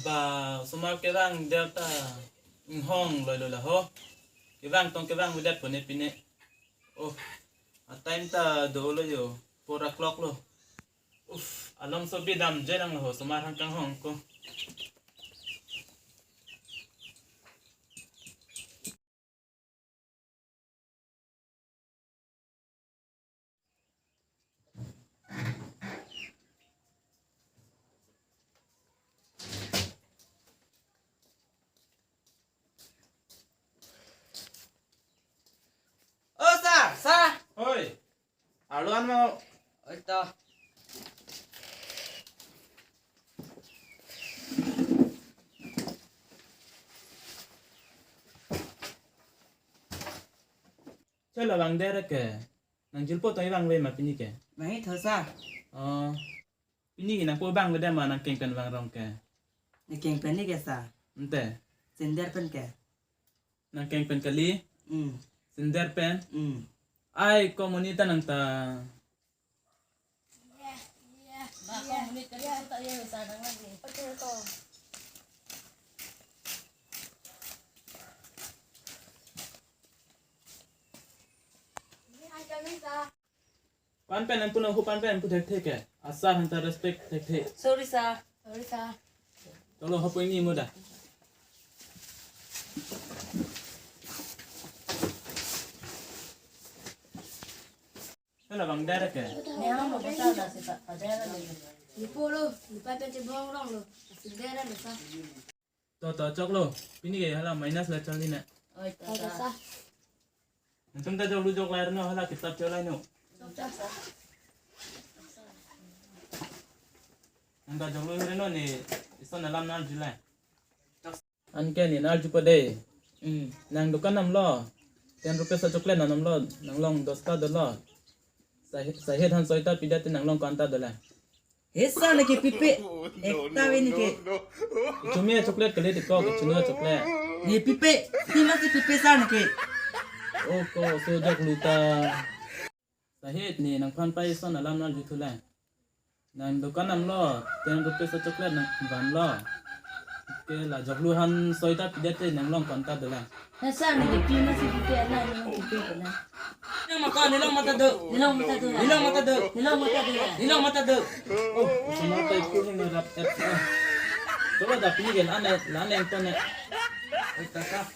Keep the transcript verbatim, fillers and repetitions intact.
Ba, osomar kevang der ta inghong loilo la ho. Kevang tong kevang vedet pone pine. Oh, a-time ta dolo jo, four o'clock lo. Uff, alongso bidam je lang lo ho, osomar hang kanghong ko. O sir, sir. Hoi. Arlo an mo. Oi to. Chalo, vang der ke. Nang jirpo to ivang ve ma pini ke? Vang-i tho sir. Oh. Pini ke nangpo vang ve der ma, nangkeng pen vang rong ke? Nangkeng pen ni ke sir? Ante. Sender pen ke? Nangkeng pen kali? Hmm. Sender pen? Hmm. Ai, ko monit ta nang ta. Ba, ko monit kali, ta ye sir nang lagi. Pan pen an pu nang hu, pan pen an pu thekthe ke. A sir hanta respect thekthe. Sorry sir. Sorry sir. Chalo, hapu ini muda. Chalo, vang der ke. Ni hang mo basa da sita, pa der lo. Ni po lo, ni pa pen chebong rong lo. Sender lo sir. To, to, choklo. Pini ke hala minus la chal ni na. Oi, to, to, to. Sir. Nangtum ta joklo, jok lai no, hala kitap cholai no. Nang ta joklo hire no, ne ison alam nang arjulai. Anke ne nang arjupo dei. Hmm. Nang dukan nam lo. Ten rupees a chocolate nam lo. Nanglong dosta dolo. Sahit, sahit han soita pidet te nanglong ko-anta dola. He sir, ne ke pipe. Ekta ve ne ke. Chumi a chocolate kali, dikok chunu a chocolate. Ne pipe. Pi masi pipe sir ne ke. Oh, ko so joklo ta. Sahit, ne nangphan pai ison alam nang juthu le. Nang dukan nam lo, ten rupees a chocolate nang van lo. Ke la joklo han soita pidet te nanglong ko-anta dola. He sir, ne ke pi masi pipe, na ne ke pipe na. Nelong mata, nelong mata do. Nelong mata do. Nelong mata do. Nelong mata do. Nelong mata do. Oh, osomar ta ipu hing rap et. Coba tapi ni kan aneh, la aneh to ne. Eh, kakak.